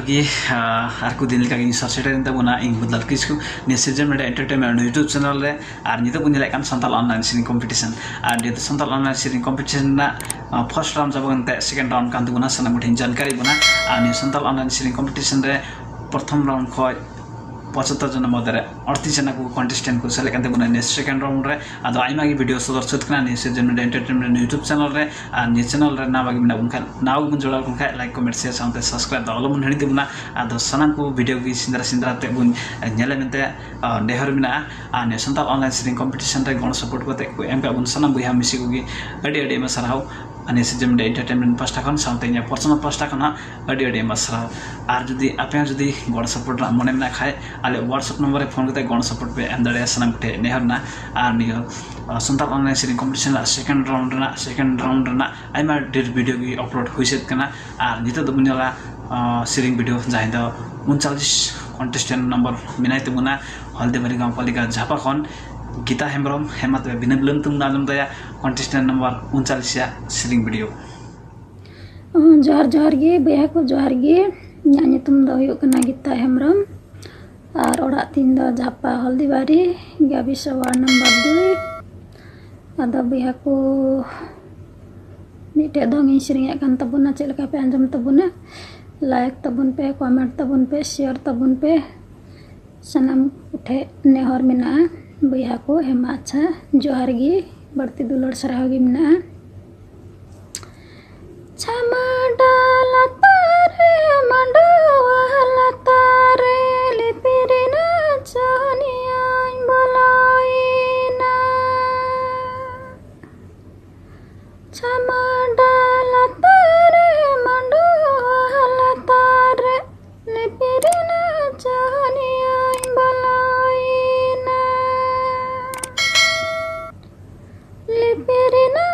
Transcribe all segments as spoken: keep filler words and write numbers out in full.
ᱟᱨ ᱠᱚ ᱫᱤᱱ ᱞᱮᱠᱟᱜᱮ ᱤᱧ ᱥᱟᱨ ᱥᱮᱴᱮᱨᱮᱱ ᱛᱟᱵᱚᱱᱟ, ᱤᱧ ᱵᱩᱫᱷᱞᱟᱞ ᱠᱤᱥᱠᱩ, ᱱᱤᱭᱟᱹ ᱥᱤᱨᱡᱚᱱ ᱢᱤᱰᱤᱭᱟ ᱮᱱᱴᱟᱨᱴᱮᱱᱢᱮᱱᱴ YouTube ᱪᱮᱱᱮᱞ ᱨᱮ᱾ ᱟᱨ ᱱᱤᱛᱚᱜ ᱵᱚᱱ ᱧᱮᱞᱮᱫ ᱠᱟᱱ ᱥᱟᱱᱛᱟᱲ ᱚᱱᱞᱟᱭᱤᱱ ᱥᱮᱨᱮᱧ ᱠᱚᱢᱯᱤᱴᱤᱥᱚᱱ᱾ ᱟᱨ ᱱᱤᱭᱟᱹ ᱥᱟᱱᱛᱟᱲ ᱚᱱᱞᱟᱭᱤᱱ ᱥᱮᱨᱮᱧ ᱠᱚᱢᱯᱤᱴᱤᱥᱚᱱ ᱨᱮᱱᱟᱜ ᱯᱷᱟᱨᱥᱴ ᱨᱟᱣᱩᱱᱰ ᱪᱟᱵᱟ ᱠᱟᱛᱮ ᱥᱮᱠᱮᱱᱰ ᱨᱟᱣᱩᱱᱰ ᱠᱟᱱ ᱛᱟᱵᱚᱱᱟ, ᱥᱟᱱᱟᱢ ᱠᱚᱴᱷᱮᱱ ᱡᱟᱱᱠᱟᱨᱤ ᱵᱚᱱᱟ᱾ ᱟᱨ ᱱᱤᱭᱟᱹ ᱥᱟᱱᱛᱟᱲ ᱚᱱᱞᱟᱭᱤᱱ ᱥᱮᱨᱮᱧ ᱠᱚᱢᱯᱤᱴᱤᱥᱚᱱ ᱨᱮ ᱯᱨᱚᱛᱷᱚᱢ ᱨᱟᱣᱩᱱᱰ ᱠᱷᱚᱱ ᱯᱚᱸᱪᱟᱛᱛᱳᱨ ᱡᱚᱱᱟ ᱢᱚᱫᱽᱫᱷᱮ ᱨᱮ ᱟᱴᱛᱨᱤᱥ ᱡᱚᱱᱟ ᱠᱚ ᱠᱚᱱᱴᱮᱥᱴᱮᱱᱴ ᱠᱚ ᱥᱮᱞᱮᱫ ᱠᱟᱱ ᱛᱟᱵᱚᱱᱟ ᱱᱤᱭᱟᱹ ᱥᱮᱠᱮᱱᱰ ᱨᱟᱣᱩᱱᱰ ᱨᱮ᱾ ᱟᱫᱚ ᱟᱭᱢᱟ ᱜᱮ ᱵᱷᱤᱰᱤᱭᱳ ᱥᱚᱫᱚᱨ ᱥᱟᱹᱛ ᱠᱟᱱᱟ ᱱᱤᱭᱟᱹ ᱥᱤᱨᱡᱚᱱ ᱢᱤᱰᱤᱭᱟ ᱮᱱᱴᱟᱨᱴᱮᱱᱢᱮᱱᱴ YouTube ᱪᱮᱱᱮᱞ ᱨᱮ᱾ ᱟᱨ ᱱᱤᱭᱟᱹ ᱪᱮᱱᱮᱞ ᱨᱮ ᱱᱟᱣᱟ ᱜᱮ ᱢᱮᱱᱟᱜ ᱵᱚᱱ ᱠᱷᱟᱱ, ᱱᱟᱣᱟ ᱜᱮᱵᱚᱱ ᱡᱚᱲᱟᱣ ᱠᱟᱱ ᱠᱷᱟᱱ, ᱞᱟᱭᱤᱠ, ᱠᱚᱢᱮᱱᱴ, ᱥᱮᱭᱟᱨ ᱥᱟᱶᱛᱮ ᱥᱟᱵᱥᱠᱨᱟᱭᱤᱵ ᱫᱚ ᱟᱞᱚᱵᱚᱱ ᱦᱤᱲᱤᱧ ᱛᱟᱵᱚᱱᱟ᱾ ᱟᱫᱚ ᱥᱟᱱᱟᱢ ᱠᱚ ᱵᱷᱤᱰᱤᱭᱳ ᱜᱮ ᱥᱮᱸᱫᱽᱨᱟ ᱥᱮᱸᱫᱽᱨᱟ ᱛᱮ ᱵᱚᱱ ᱧᱮᱞ ᱢᱮᱱᱛᱮ ᱱᱮᱦᱚᱨ ᱢᱮᱱᱟᱜᱼᱟ᱾ ᱟᱨ ᱱᱤᱭᱟᱹ ᱥᱟᱱᱛᱟᱲ ᱚᱱᱞᱟᱭᱤᱱ ᱥᱮᱨᱮᱧ ᱠᱚᱢᱯᱤᱴᱤᱥᱚᱱ ᱨᱮ ᱜᱚᱲᱚ ᱥᱟᱯᱳᱨᱴ ᱠᱟᱛᱮ ᱠᱚ ᱮᱢ ᱠᱟᱜ ᱵᱚᱱ ᱥᱟᱱᱟᱢ ᱵᱚᱭᱦᱟ ᱢᱤᱥᱤ ᱠᱚᱜᱮ ᱟᱹᱰᱤ ᱟᱹᱰᱤ ᱟᱭᱢᱟ ᱥᱟᱨᱦᱟᱣ᱾ ᱟᱨ ᱱᱤᱭᱟᱹ ᱥᱤᱨᱡᱚᱱ ᱢᱤᱰᱤᱭᱟ ᱮᱱᱴᱟᱨᱴᱮᱱᱢᱮᱱᱴ ᱯᱟᱥᱴᱟ ᱠᱷᱚᱱ, ᱥᱟᱶᱛᱮ ᱤᱧᱟᱹᱜ ᱯᱟᱨᱥᱚᱱᱟᱞ ᱯᱟᱥᱴᱟ ᱠᱷᱚᱱ ᱦᱚᱸ ᱟᱹᱰᱤ ᱟᱹᱰᱤ ᱟᱭᱢᱟ ᱥᱟᱨᱦᱟᱣ᱾ ᱟᱨ ᱡᱩᱫᱤ ᱟᱯᱮ ᱦᱚᱸ ᱡᱩᱫᱤ ᱜᱚᱲᱚ ᱥᱟᱯᱳᱨᱴ ᱨᱮᱱᱟᱜ ᱢᱚᱱᱮ ᱢᱮᱱᱟᱜ ᱠᱷᱟᱡ, ᱟᱞᱮ WhatsApp ᱱᱚᱢᱵᱚᱨ ᱨᱮ ᱯᱷᱳᱱ ᱠᱟᱛᱮ ᱜᱚᱲᱚ ᱥᱟᱯᱳᱨᱴ ᱯᱮ ᱮᱢ ᱫᱟᱲᱮᱭᱟᱜᱼᱟ ᱥᱟᱱᱟᱢ ᱠᱚᱴᱷᱮᱱ ᱱᱮᱦᱚᱨ ᱨᱮᱱᱟᱜ᱾ ᱟᱨ ᱱᱤᱭᱟᱹ ᱥᱟᱱᱛᱟᱲ ᱚᱱᱞᱟᱭᱤᱱ ᱥᱮᱨᱮᱧ ᱠᱚᱢᱯᱤᱴᱤᱥᱚᱱ ᱨᱮᱱᱟᱜ ᱥᱮᱠᱮᱱᱰ ᱨᱟᱣᱩᱱᱰ ᱨᱮᱱᱟᱜ ᱥᱮᱠᱮᱱᱰ ᱨᱟᱣᱩᱱᱰ ᱨᱮᱱᱟᱜ ᱟᱭᱢᱟ ᱰᱷᱮᱨ ᱵᱷᱤᱰᱤᱭᱳ ᱜᱮ ᱟᱯᱞᱳᱰ ᱦᱩᱭ ᱥᱟᱹᱛ ᱠᱟᱱᱟ᱾ ᱟᱨ ᱱᱤᱛᱚᱜ ᱫᱚᱵᱚᱱ ᱧᱮᱞᱟ ᱥᱮᱨᱮᱧ ᱵᱷᱤᱰᱤᱭᱳ, ᱡᱟᱦᱟᱸᱭ ᱫᱚ ᱩᱱᱪᱟᱞᱤᱥ ᱠᱚᱱᱴᱮᱥᱴᱮᱱᱴ ᱱᱚᱢᱵᱚᱨ ᱢᱮᱱᱟᱭ ᱛᱟᱵᱚᱱᱟ ᱦᱚᱞᱫᱤᱵᱟᱨᱤ ᱜᱟᱶᱯᱟᱞᱤᱠᱟ ᱡᱷᱟᱯᱟ ᱠᱷᱚᱱ ᱜᱤᱛᱟ ᱦᱮᱢᱵᱨᱚᱢ᱾ ᱦᱮᱸ, ᱢᱟ ᱛᱚᱵᱮ ᱵᱤᱱᱟᱹ ᱵᱤᱞᱚᱢ ᱛᱮᱵᱚᱱ ᱟᱸᱡᱚᱢ ᱛᱟᱭᱟ ᱠᱚᱱᱴᱮᱥᱴᱮᱱᱴ ᱱᱚᱢᱵᱚᱨ ᱩᱱᱪᱟᱞᱤᱥ ᱟᱜ ᱥᱮᱨᱮᱧ ᱵᱷᱤᱰᱤᱭᱳ᱾ ᱡᱚᱦᱟᱨ, ᱡᱚᱦᱟᱨ ᱜᱮ ᱵᱚᱭᱦᱟ ᱠᱚ, ᱡᱚᱦᱟᱨ ᱜᱮ᱾ ᱤᱧᱟᱹᱜ ᱧᱩᱛᱩᱢ ᱫᱚ ᱦᱩᱭᱩᱜ ᱠᱟᱱᱟ ᱜᱤᱛᱟ ᱦᱮᱢᱵᱨᱚᱢ ᱟᱨ ᱚᱲᱟᱜ ᱛᱤᱧ ᱫᱚ ᱡᱷᱟᱯᱟ ᱦᱚᱞᱫᱤᱵᱟᱨᱤ, ᱜᱟᱵᱤᱥᱟ ᱣᱟᱨᱰ ᱱᱟᱢᱵᱟᱨ ᱫᱩᱭ᱾ ᱟᱫᱚ ᱵᱚᱭᱦᱟ ᱠᱚ, ᱢᱤᱫᱴᱮᱡ ᱫᱚᱝ ᱤᱧ ᱥᱮᱨᱮᱧᱮᱫ ᱠᱟᱱ ᱛᱟᱵᱚᱱᱟ, ᱪᱮᱫ ᱞᱮᱠᱟ ᱯᱮ ᱟᱸᱡᱚᱢ ᱛᱟᱵᱚᱱᱟ? ᱞᱟᱭᱤᱠ ᱛᱟᱵᱚᱱ ᱯᱮ, ᱠᱚᱢᱮᱱᱴ ᱛᱟᱵᱚᱱ ᱯᱮ, ᱥᱮᱭᱟᱨ ᱛᱟᱵᱚᱱ ᱯᱮ᱾ ᱥᱟᱱᱟᱢ ᱠᱚᱴᱷᱮᱡ ᱱᱮᱦᱚᱨ ᱢᱮᱱᱟᱜᱼᱟ ᱵᱚᱭᱦᱟ ᱠᱚ᱾ ᱦᱮᱸ, ᱢᱟ ᱟᱪᱪᱷᱟ, ᱡᱚᱦᱟᱨ ᱜᱮ, ᱵᱟᱹᱲᱛᱤ ᱫᱩᱞᱟᱹᱲ ᱥᱟᱨᱦᱟᱣ ᱜᱮ ᱢᱮᱱᱟᱜᱼᱟ᱾ ᱪᱷᱟᱢᱟᱰᱟ ᱞᱟᱛᱟᱨ ᱨᱮ, ᱢᱟᱰᱣᱟ ᱞᱟᱛᱟᱨ ᱨᱮ, ᱞᱤᱯᱤᱨᱤᱱᱟ ᱪᱟᱹᱦᱱᱤᱭᱟᱹᱧ ᱵᱚᱞᱚᱭᱮᱱᱟ᱾ ᱪᱷᱟᱢᱟᱰᱟ ᱞᱟᱛᱟᱨ ᱨᱮ, ᱢᱟᱰᱣᱟ ᱞᱟᱛᱟᱨ ᱨᱮ, ᱞᱤᱯᱤᱨᱤᱱᱟ ᱪᱟᱹᱦᱱᱤᱭᱟᱹᱧ ᱵᱚᱞᱚᱭᱮᱱᱟ᱾ ᱞᱤᱯᱤᱨᱤᱱᱟ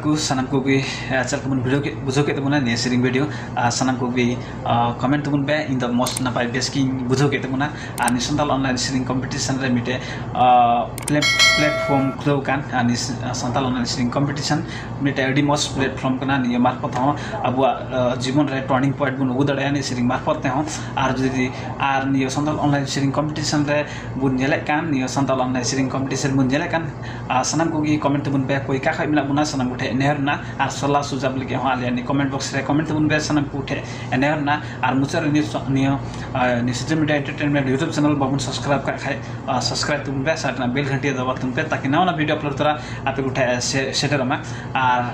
ᱠᱚ ᱥᱟᱱᱟᱢ ᱠᱚᱜᱮ, ᱟᱨ ᱪᱮᱫ ᱞᱮᱠᱟ ᱵᱚᱱ ᱵᱷᱤᱰᱤᱭᱳ ᱠᱮᱫ, ᱵᱩᱡᱷᱟᱹᱣ ᱠᱮᱫ ᱛᱟᱵᱚᱱᱟ ᱱᱤᱭᱟᱹ ᱥᱮᱨᱮᱧ ᱵᱷᱤᱰᱤᱭᱳ, ᱟᱨ ᱥᱟᱱᱟᱢ ᱠᱚᱜᱮ ᱠᱚᱢᱮᱱᱴ ᱛᱟᱵᱚᱱ ᱯᱮ᱾ ᱤᱧ ᱫᱚ ᱢᱚᱡᱽ ᱱᱟᱯᱟᱭ ᱵᱮᱥ ᱜᱤᱧ ᱵᱩᱡᱷᱟᱹᱣ ᱠᱮᱫ ᱛᱟᱵᱚᱱᱟ᱾ ᱟᱨ ᱱᱤᱭᱟᱹ ᱥᱟᱱᱛᱟᱲ ᱚᱱᱞᱟᱭᱤᱱ ᱥᱮᱨᱮᱧ ᱠᱚᱢᱯᱤᱴᱤᱥᱚᱱ ᱨᱮ ᱢᱤᱫᱴᱮᱡ ᱯᱞᱮᱴᱯᱷᱚᱨᱢ ᱠᱷᱩᱞᱟᱹᱣ ᱠᱟᱱ, ᱟᱨ ᱱᱤᱭᱟᱹ ᱥᱟᱱᱛᱟᱲ ᱚᱱᱞᱟᱭᱤᱱ ᱥᱮᱨᱮᱧ ᱠᱚᱢᱯᱤᱴᱤᱥᱚᱱ ᱢᱤᱫᱴᱮᱡ ᱟᱹᱰᱤ ᱢᱚᱡᱽ ᱯᱞᱮᱴᱯᱷᱚᱨᱢ ᱠᱟᱱᱟ᱾ ᱱᱤᱭᱟᱹ ᱢᱟᱨᱯᱷᱚᱛ ᱦᱚᱸ ᱟᱵᱚᱣᱟᱜ ᱡᱤᱵᱚᱱ ᱨᱮ ᱴᱟᱨᱱᱤᱝ ᱯᱚᱭᱮᱱᱴ ᱵᱚᱱ ᱟᱹᱜᱩ ᱫᱟᱲᱮᱭᱟᱜᱼᱟ ᱱᱤᱭᱟᱹ ᱥᱮᱨᱮᱧ ᱢᱟᱨᱯᱷᱚᱛ ᱛᱮᱦᱚᱸ᱾ ᱟᱨ ᱡᱩᱫᱤ ᱟᱨ ᱱᱤᱭᱟᱹ ᱥᱟᱱᱛᱟᱲ ᱚᱱᱞᱟᱭᱤᱱ ᱥᱮᱨᱮᱧ ᱠᱚᱢᱯᱤᱴᱤᱥᱚᱱ ᱨᱮ ᱵᱚᱱ ᱧᱮᱞᱮᱫ ᱠᱟᱱ, ᱱᱤᱭᱟᱹ ᱥᱟᱱᱛᱟᱲ ᱚᱱᱞᱟᱭᱤᱱ ᱥᱮᱨᱮᱧ ᱠᱚᱢᱯᱤᱴᱤᱥᱚᱱ ᱵᱚᱱ ᱧᱮᱞᱮᱫ ᱠᱟᱱ, ᱟᱨ ᱥᱟᱱᱟᱢ ᱠᱚᱜᱮ ᱠᱚᱢᱮᱱᱴ ᱛᱮᱵᱚᱱ ᱯᱮ, ᱚᱠᱚᱭ ᱚᱠᱟ ᱠᱷᱚᱡ ᱢᱮᱱᱟᱜ ᱵᱚᱱᱟ, ᱥᱟᱱᱟᱢ ᱠᱚᱴᱷᱮᱱ ᱱᱮᱦᱚᱨ ᱨᱮᱱᱟᱜ, ᱟᱨ ᱥᱚᱞᱟ ᱥᱩᱡᱷᱟᱵ ᱞᱟᱹᱜᱤᱫ ᱦᱚᱸ ᱟᱞᱮᱭᱟᱜ ᱱᱤᱭᱟᱹ ᱠᱚᱢᱮᱱᱴ ᱵᱚᱠᱥ ᱨᱮ ᱠᱚᱢᱮᱱᱴ ᱛᱮᱵᱚᱱ ᱯᱮ, ᱥᱟᱱᱟᱢ ᱠᱚᱴᱷᱮᱱ ᱱᱮᱦᱚᱨ ᱨᱮᱱᱟᱜ᱾ ᱟᱨ ᱢᱩᱪᱟᱹᱫ ᱨᱮ ᱱᱤᱭᱟᱹ ᱥᱚ-, ᱱᱤᱭᱟᱹ, ᱟᱨ, ᱱᱤᱭᱟᱹ social media entertainment YouTube channel ᱵᱟᱵᱚᱱ ᱥᱟᱵᱥᱠᱨᱟᱭᱤᱵ ᱠᱟᱜ ᱠᱷᱟᱡ, ᱟᱨ, ᱥᱟᱵᱥᱠᱨᱟᱭᱤᱵ ᱛᱟᱵᱚᱱ ᱯᱮ, ᱥᱟᱭᱤᱰ ᱨᱮᱱᱟᱜ ᱵᱮᱞ ᱜᱷᱟᱱᱴᱤ ᱫᱟᱵᱟᱣ ᱛᱟᱵᱚᱱ ᱯᱮ, ᱛᱟᱠᱤ ᱱᱟᱣᱟ ᱱᱟᱣᱟ ᱵᱷᱤᱰᱤᱭᱳ ᱟᱯᱞᱳᱰ ᱛᱚᱨᱟ ᱟᱯᱮ ᱠᱚᱴᱷᱮᱱ ᱥᱮ-, ᱥᱮᱴᱮᱨᱚᱜ ᱢᱟ᱾ ᱟᱨ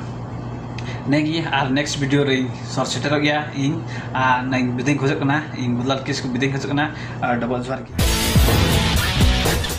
ᱱᱤᱭᱟᱹᱜᱮ, ᱟᱨ ᱱᱮᱠᱥᱴ ᱵᱷᱤᱰᱤᱭᱳ ᱨᱮᱧ ᱥᱚᱨ ᱥᱮᱴᱮᱨᱚᱜ ᱜᱮᱭᱟ ᱤᱧ, ᱟᱨ ᱱᱤᱭᱟᱹ ᱵᱤᱫᱟᱹᱧ ᱠᱷᱚᱡᱚᱜ ᱠᱟᱱᱟ, ᱤᱧ ᱵᱩᱫᱷᱞᱟᱞ ᱠᱤᱥᱠᱩ ᱵᱤᱫᱟᱹᱧ ᱠᱷᱚᱡᱚᱜ ᱠᱟᱱᱟ᱾ ᱟᱨ ᱰᱚᱵᱚᱞ ᱡᱚᱦᱟᱨ ᱜᱮ᱾